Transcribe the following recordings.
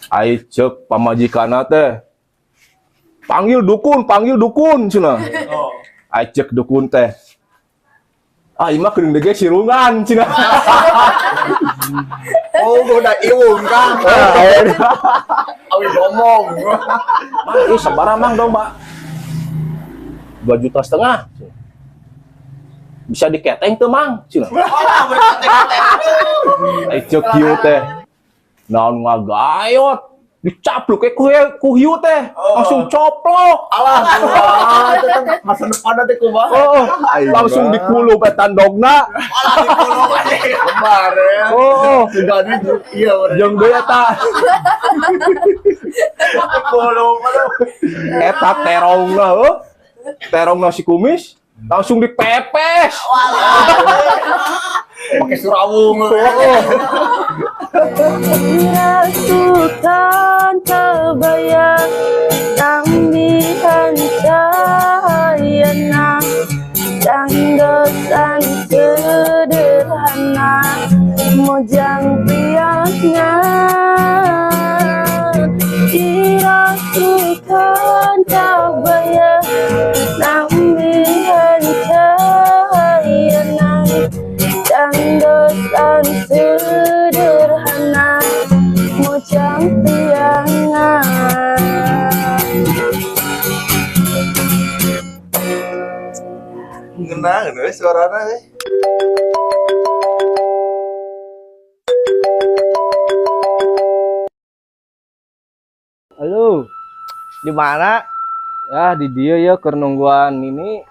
Ai ceuk pamajikanna teh, "Panggil dukun," cenah. Oh. Ai ceuk dukun teh, "Ah, ieu mah geuning deui ge sirungan," cenah. Oh, udah iwung, Kang. Awi ngomong. "Mang, ih sabaraha, Mang, domba?" "2,5 juta." "Bisa diketeng tuh, Mang?" cenah. Ai ceuk hiu teh, "Naon ngagayot?" Dicapluk ke ku hiu teh, langsung coplok. Alah, wah, itu kan masa depan nanti kumaha. Oh, langsung dikulub eta endogna. Alah, dikulub aja. Kembar ya. Oh, Sugane iya bener. Jeung deui eta Dikulub, aduh. Eta terongna heuh. Terongna si kumis langsung dipepes. Pakai surawung. Oh. Rasukan kebaya tambihan cahayana dangdosan sederhana mojang piangan dirasukan kabaya nambihan cahayana dangdosan sederhana mojang piangan. Ngeunah we suarana we. Halo, Di mana? Ya di dieu ya keur nungguan ini.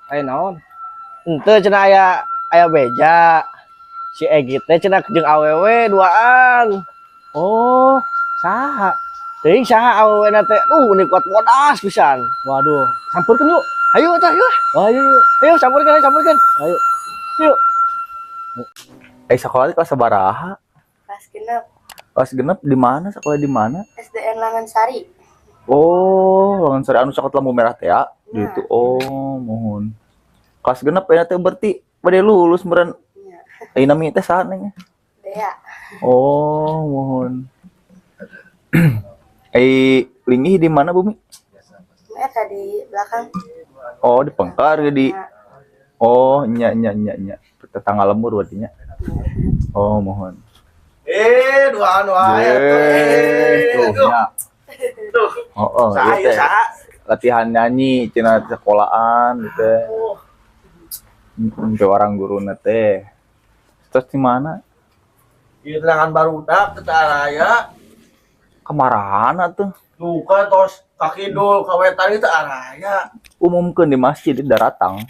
Aya naon? Ente cenah aya beja. Si Egi teh cenah jeung awewe duaan. Oh, saha? Teuing saha awewe na teh. Ini kuat bodas pisan. Waduh, sampeurkeun yuk. Ayo tah, yuk. Ayo, yuk. Ayo sampeurkeun, ayo sampeurkeun. Ayo. Yuk. Eh, sekolah kelas sabaraha? Kelas 6. Kelas 6 di mana? Sekolah di mana? SDN Langensari. Oh, Langensari anu sakola lampu merah teh ya? Nah. Gitu. Oh, mohon. Kelas 6 ya teh berarti bade lulus meureun. Iya. Ai nami teh saha, Neng? Dea. Oh, mohon. Eh, linggih di mana, Bumi? Eta di belakang. Oh, di Pengkar ya di. Nah. Oh, nya nya nya nya. Tetangga lembur berarti nya. Oh, mohon. Eh, duaan wae atuh. Eh, tuh, Aduh. nya. Tuh. Oh, Saha ieu ieu teh. saha? Latihan nyanyi cenah di sekolahan gitu. Teh orang guruna teh. Terus di mana? Ieu tenangan barudak teu araya. Kamarana tuh? Duka tos ka kidul ka wetan itu araya. Umumkeun di masjid di daratang.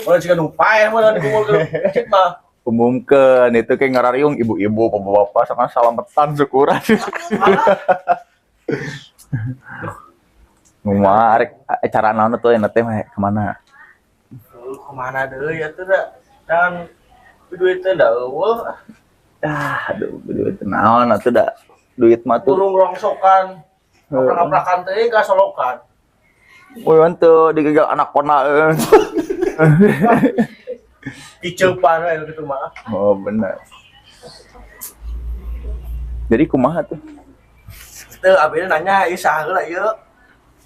Mun siga nu paeh mah dikumpulkeun masjid mah. Umumkeun itu kayak ngarariung ibu-ibu, bapak-bapak sama salametan syukuran. Kumaha arek acara naon tuh enak teh mah kemana? Lu kemana deui atuh da? Dan duit teh da eueuh. Ah, aduh, duit naon atuh da? Duit mah tuh. Burung rongsokan. Ngaprak-ngaprakan teh ka solokan. Woi, teu digagal anak kona. Diceupan we gitu mah. Oh, benar. Jadi kumaha tuh? Teu abi nanya ieu saha heula ieu?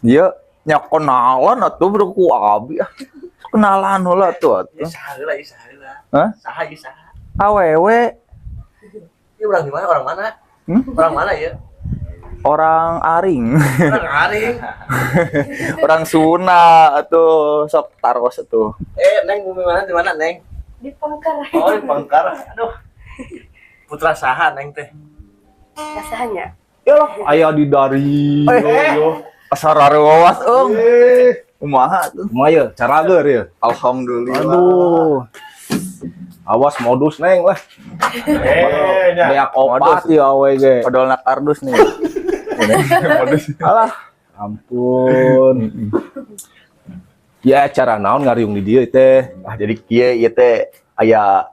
Dia nya kenalan atuh bro ku abi ah. Kenalan heula tuh Ieu atuh. saha heula ieu saha heula. Hah? Saha ieu saha? Awewe. Ieu urang di mana? Orang mana? Hmm? Orang mana ieu? Orang aring. Orang aring. Orang Sunda atuh sok taros atuh. Eh, Neng bumi mana di mana, Neng? Di Pengker. Oh, di Pengkar. Aduh. Putra saha Neng teh? Rasanya. Ya lah, aya di dari. Eh. Yo. Asal rawas eung. Eh, Kumaha tuh? kumaha ya? Carager ya. Alhamdulillah. Aduh. Awas modus, Neng lah. Eh, nya. Beak opat ya awe ge. Odol nak kardus nih. Modus. Alah, ampun. Ya acara naon ngariung di dieu teh? Ah, jadi kieu ieu teh aya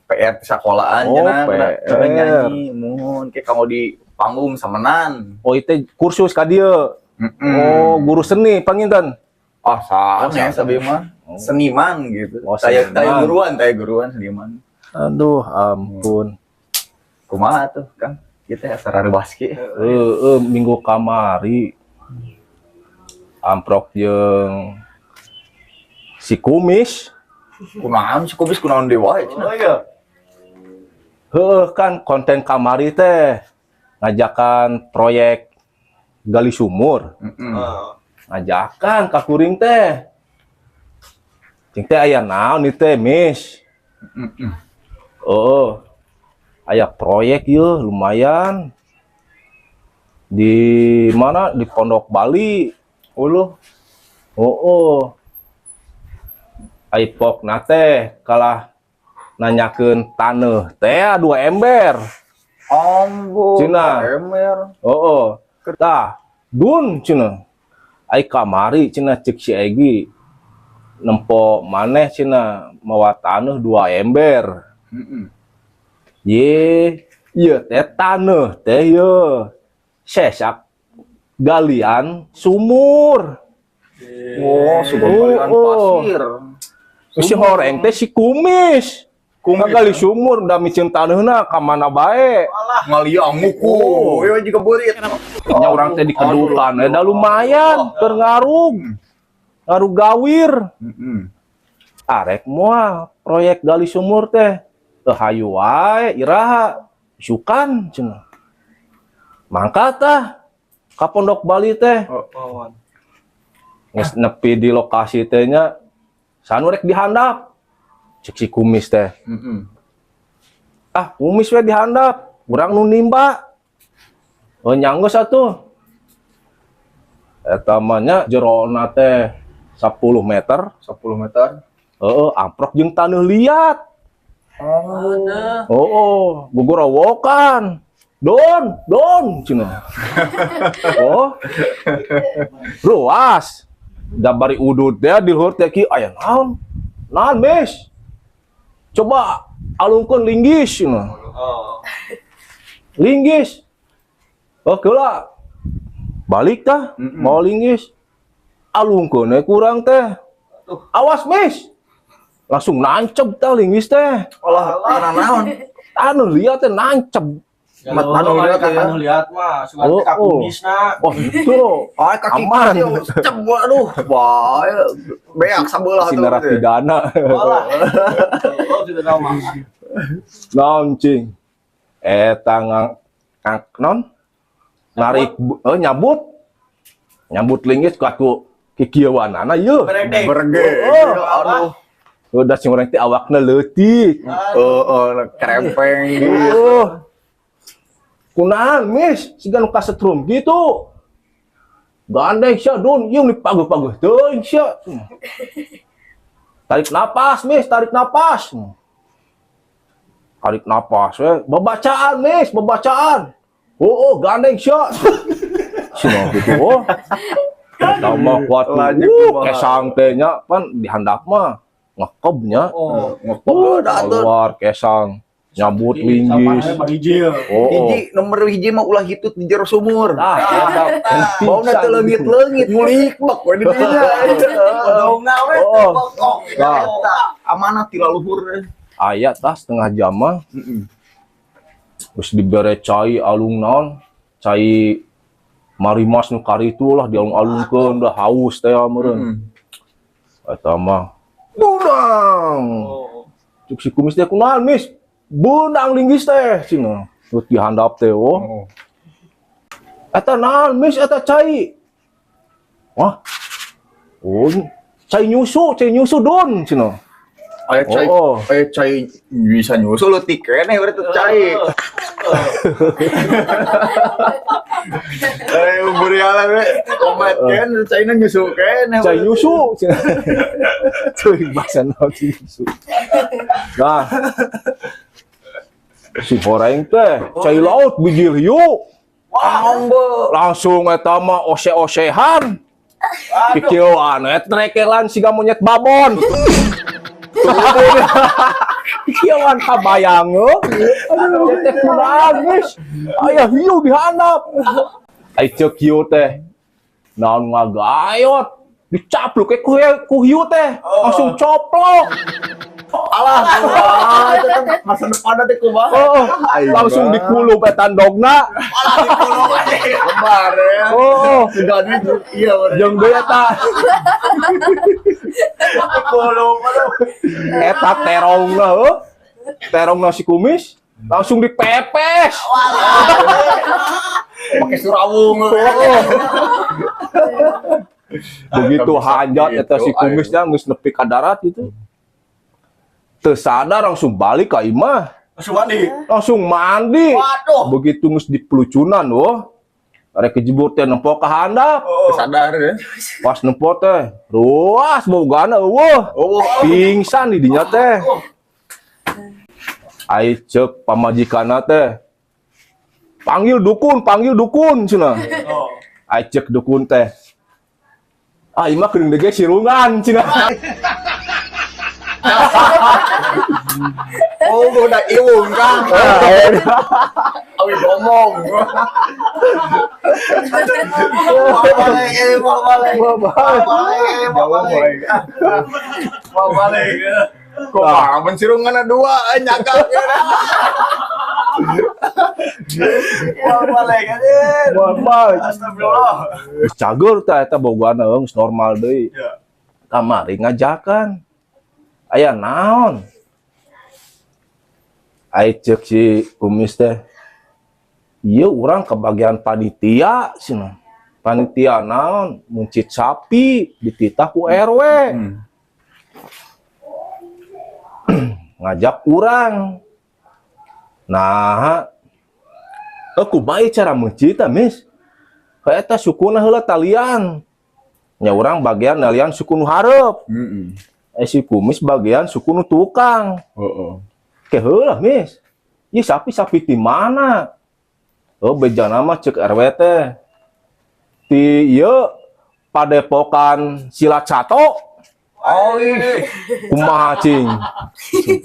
PR di sekolahan Oh, cenah, PR. cenah nyanyi muhun kayak kamu di panggung samenan. Oh, itu kursus ka dieu. Mm-mm. Oh, guru seni panginten. Oh, sanes Oh, sanes. abi mah. Seniman gitu. Oh, Saya seniman. saya guruan seniman. Aduh, ampun. Kumaha tuh, Kang? Kita asa rareuwas ki. Heeh, minggu kamari amprok jeung si Kumis. Kunaon si Kumis, kunaon deui wae cenah. Oh iya. Heuh, kan konten kamari teh ngajakan proyek gali sumur. Ngajakan ka kuring teh. Cing teh aya naon ieu teh, Mis? Oh, aya proyek yeuh lumayan. Di mana? Di Pondok Bali. Uluh. Oh. Ai pokna teh kalah nanyakeun taneuh teh 2 ember. Ambo. Cenah. Ember. Oh. Tah, dun cenah. Ai kamari cenah cek si Egi nempo maneh cenah mawa taneuh 2 ember. Ye, ieu teh taneuh teh ye. Sesak galian sumur. Oh, sumur galian pasir. Si horeng teh si Kumis. Kumis. Gali sumur da miceun taneuhna ka mana bae. Ngaliang nguku. Oh. Ieu juga beurit. Nya urang teh dikedukan, da lumayan keur ngarug. Ngarug gawir. Arek moal proyek gali sumur teh. Teu hayu wae iraha isukan cenah. Mangkat tah ka Pondok Bali teh. Oh. Geus nepi di lokasi teh nya sanu rek dihandap. Cek si Kumis teh. Ah, Kumis we dihandap, urang nu nimba. Oh, nya enggeus atuh. Eta mah nya jerona teh 10 meter. 10 meter. Heeh, amprok jeung taneuh liat. Oh. Oh, gugurawokan. Don, don, cenah. Oh. Ruas. Da bari udud teh di luhur teh kieu aya naon? Naon, Mis? Coba alungkeun linggis cenah. Oh. Linggis. Oh, keula. Balik tah, mau linggis. Alungkeun we kurang teh. Awas, Mis. Langsung nancep tah linggis teh. Alah, tanah naon? Anu liat teh nancep. Mat anu liat ya. Anu lihat mah, sugan Oh, teh ka oh. kumisna. Oh, itu. Ah, kaki Aman. Cep, aduh. Wah, beak sabelah Si tuh. narapidana. Alah. Oh, sudah tahu mah. Naon cing? Eta ngang kang non narik nyabut. Nyabut linggis ku aku kikieuanana ieu. Beredek. Berge. Oh. Aduh. Udah sing urang teh awakna leutik. Oh, krempeng gitu. Oh. Kunaon, Mis? Siga nu kasetrum gitu. Gandeng sia dun, ieu ni paguh-paguh teuing sia. Tarik napas, Mis, tarik napas. Tarik napas, we. Bebacaan, Mis, bebacaan. Oh, gandeng sia. Cenah gitu, oh. Eta mah kuat. Lanjut kumaha. Kesang teh nya pan dihandap mah ngekebnya. Oh. Ngekop dah tuh. Keluar kesang nyabut linggis. Sampahnya barijil. Oh. Hiji nomor hiji mah ulah hitut di jero sumur. Ah, eta Bauna teu leungit-leungit ngulik bek we di dinya. Odongna we Oh. pokok. Nah. Eta amanah ti laluhur. Aya tah setengah jam mah. Terus dibere cai alung naon? Cai marimas nu karitu lah dialung-alungkeun, udah haus teh meureun. Eta mah beunang. Oh. Cuk si Kumis teh kunaon, Mis? Beunang linggis teh cenah. Terus dihandap teh oh. Oh. Eta naon, Mis, eta cai? Wah. Oh, cai nyusu don cenah. Aya cai, Oh. aya cai bisa nyusu leutik keneh berarti cai. Eh, burialan we. Obat kan caina nyusu keneh. Cai nyusu. Cuy, bahasa naon cai nyusu. Nah. Si horeng teh, cai laut bijil hiu. Ambo. Langsung eta mah ose-osehan. Kikieuan eta trekelan siga monyet babon. Kikieuan kabayang heuh. Aduh, teh kunaon geus. Aya hiu dihandap. Ai ceuk hiu teh. Naon ngagayot. Dicapluk ku hiu teh. Langsung coplok. Alah, itu kan masa depan teh kumaha? Oh, langsung dikulub eta endogna. Alah dikulub aja. Lebar ya. Oh, Sugana iya bener. Jeung deui eta. Dikulub aduh. Eta terongna heuh. Terongna si kumis langsung dipepes. Pakai surawung. Begitu hanjat eta si Gitu, kumisnya geus nepi ka darat gitu. Teu sadar langsung balik ka imah. Langsung mandi. Langsung mandi. Waduh. Begitu geus dipelucunan wah. Arek kejebur teh nempo ka handap. Oh. Sadar ya. Pas nempo teh, ruas bogana eueuh. Oh. Pingsan di dinya teh. Ai ceuk pamajikanna teh. Panggil dukun cenah. Ai ceuk dukun teh. Ah, ieu mah geuning deui sirungan cenah. Oh, udah iwung kan. Awi ngomong. Mau balik, mau balik. Mau balik, mau balik. Kok aman sirungan dua nyakap ya. Mau balik aja. Mau balik. Astagfirullah. Cager tah eta bogana geus normal deui. Kamari ngajakan. Aya naon? Ai ceuk si kumis teh. Ieu urang kebagian panitia cenah. Panitia naon? Muncit sapi dititah ku RW. Ngajak urang. Nah, kumaha cara meuncit tah, Mis? Ka eta sukuna heula talian. Nya urang bagian nalian suku nu hareup. Si kumis bagian suku nu tukang. Heeh. Ke heula, Mis. Ieu sapi-sapi ti mana? Oh, bejana mah ceuk RW teh. Ti ieu padepokan silat sato. Oh, ih. Kumaha cing?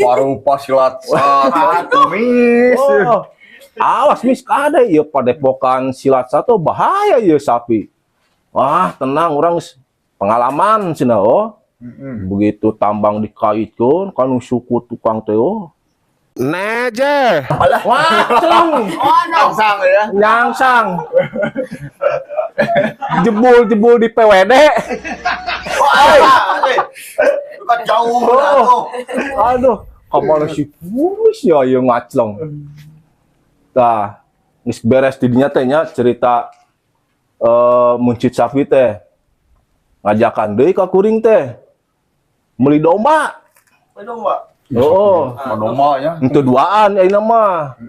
Rupa silat sato kumis. Oh, awas Mis, kade ieu padepokan silat sato bahaya ieu sapi. Wah, tenang urang pengalaman cenah oh. Begitu tambang dikaitkeun kanu suku tukang teh oh. Neje. Wah, celeng. Nyangsang ya. Nyangsang. Jebul-jebul di PWD. Wah, bukan jauh. Oh. Aduh, kamana si kumis ya ieu ngacleng. Tah, geus beres di dinya teh nya cerita muncit sapi teh. Ngajakan deui ka kuring teh. Meuli domba. Meuli domba. Oh, domba nya. Henteu duaan ayeuna mah.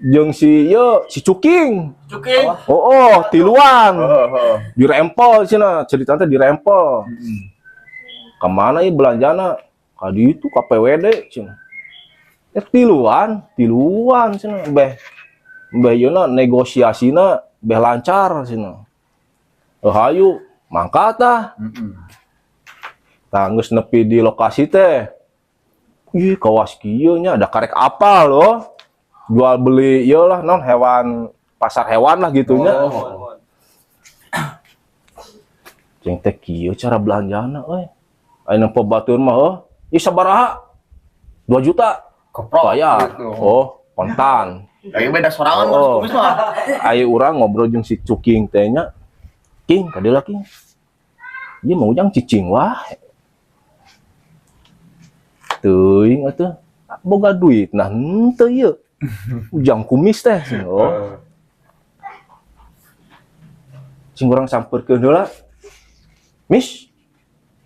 Jeung si ieu si Cuking. Cuking. Oh, tiluan. Dirempel cenah, ceritana teh dirempel. Ka mana ieu belanjana? Ka ditu ka PWD cenah. Tiluan, tiluan cenah beh. Beh ieu na negosiasina beh lancar cenah. Hayu mangkat tah. Tah geus nepi di lokasi teh. Ih, kawas kieu nya ada karek apal loh. Jual beli ieu lah non hewan pasar hewan lah gitunya. Oh. Cing teh kieu cara belanjana euy. Aya nempo batur mah heuh. Ih sabaraha? 2 juta. Keprok. Bayar. Gitu. Oh, kontan. Lagi beda sorangan Oh. kumis mah. Ayo urang ngobrol jeung si Cuking teh nya. King, kadieu lah King. Ieu mah ujang cicing wae. Teuing atuh. Boga duit nah henteu ieu. Ujang kumis teh. Oh. Cing urang sampeurkeun heula. Mis.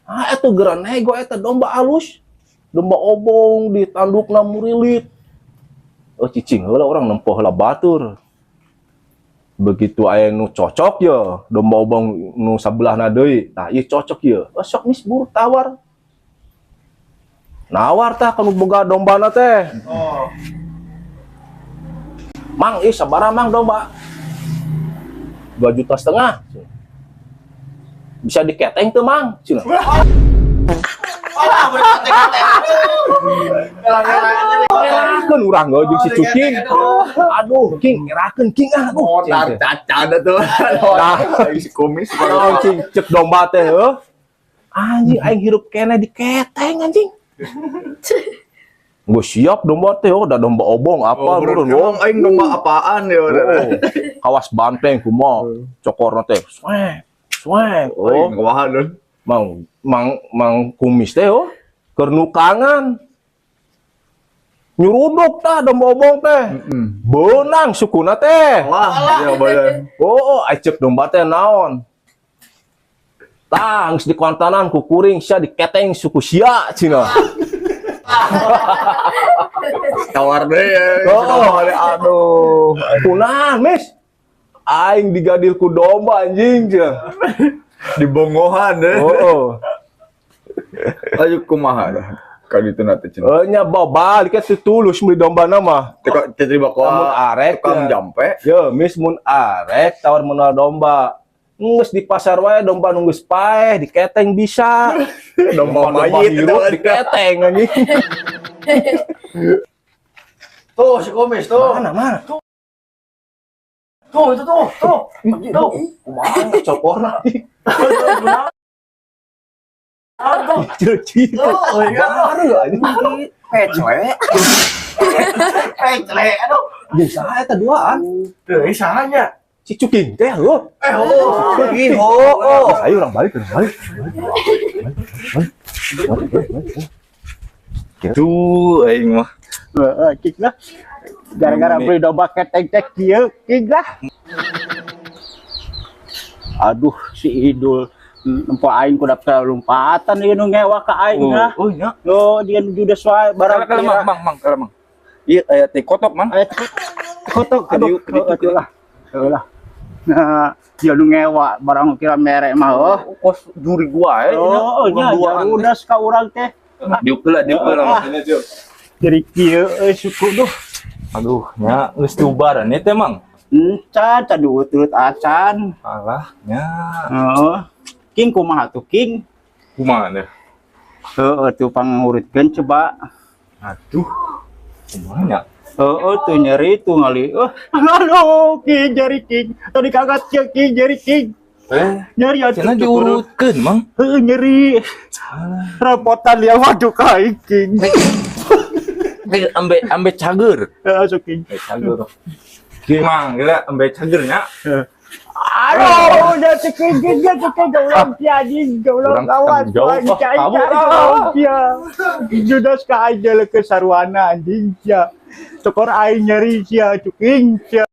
Ah eta geura nego eta domba alus. Domba obong di tandukna murilit. Oh cicing heula urang nempo heula batur. Begitu aya nu cocok ye, domba obong nu sabelahna deui. Tah ieu cocok ye. Oh, sok mis buru tawar. Nawar tah kanu boga dombana teh. Oh. Mang, ih sabaraha mang domba? 2,5 juta. Bisa diketeng teu mang? Cenah. Ngerakeun urang ge jeung si Cuking. Aduh, King, ngerakeun King ah. Aduh, Motar caca tuh. Nah, si kumis cing cek domba teh heuh. Anjing aing hirup keneh diketeng anjing. Gue siap domba teh, oh, da domba obong apa Oh, beureun, emang aing domba apaan ya? Oh, kawas banteng kumaha cokorna teh. Swek, swek. Oh, Oh, kumaha dun? mang mang mang kumis teh oh, keur nukangan. Nyuruduk tah domba obong teh. Beunang sukuna teh. Wah, ya badan. Oh, acek domba teh naon? Tah, geus dikontanan ku kuring sia diketeng suku sia cenah. Tawar deh ya. Oh. Aduh. Kunaon, Mis? Aing digadil ku domba anjing cenah. Dibongohan deh. Oh. Ayo kumaha dah. Ka ditu na teh cenah. Oh, nya bawa balik teh tulus meuli domba mah. Teh tiba kok Lamun arek tukang ya. jampe. Yo, Mis mun arek tawar menal domba. Geus di pasar wae domba nu geus paeh diketeng bisa. Domba mayit hirup diketeng anjing. Tuh si kumis tuh. Mana mana? Tuh itu tuh, tuh. Tuh. Kumaha cokorna? Kecil-kecil. Oh, iya. Baru anjing. Pecele. Pecele, aduh. Jeung saha eta duaan? Teu sahanya. Si Cuking teh heuh. Eh, oh, Ih, oh, oh. Ayo urang balik, urang balik. Balik, balik, balik, balik. Tuh aing mah. Heeh, cik lah. Gara-gara beli domba keteng teh kieu, cik lah. Aduh, si Idul nempo aing kuda lompatan ieu nu ngewa ka aing lah. Oh, nya. Oh, dia nu judes wae barang Kalau kira. mang mang mang, kalau mang. Iya, aya teh kotok mang. Aya kotok, aduh, aduh lah. Heuh lah. Nah, dia nu ngewa barang kira merek mah oh. Kos juri gua eh. Oh, nya jarudas ka urang teh. Diuk heula, diuk heula. Ah. Jadi kieu euy suku duh. Aduh, nya geus diubaran ieu teh mang. Encan, can diurut-urut acan. Alah, nya. Heeh. King kumaha tuh King? Kumaha deh? Heeh tuh pangurutkeun coba. Aduh. Kumaha nya? Heeh tuh nyeri tuh ngali. Oh, aduh King jari King. Tadi kaget kieu King jari King. Eh, Nyeri atuh. cenah diurutkeun mang. Heeh nyeri. Repotan dia waduh ka aing King. Eh, ambe ambe cager. Heeh sok King. Eh, cager. King mang, gila ambe cager nya. Aduh, udah ceking King, dia ceking goblok sia anjing, goblok Urang awas. tanggung jawab, anjing, ah, kabur, anjing, ah. goblok sia. Judas ka aing leukeuh sarwana anjing sia. Cokor aing nyeri sia ceking sia.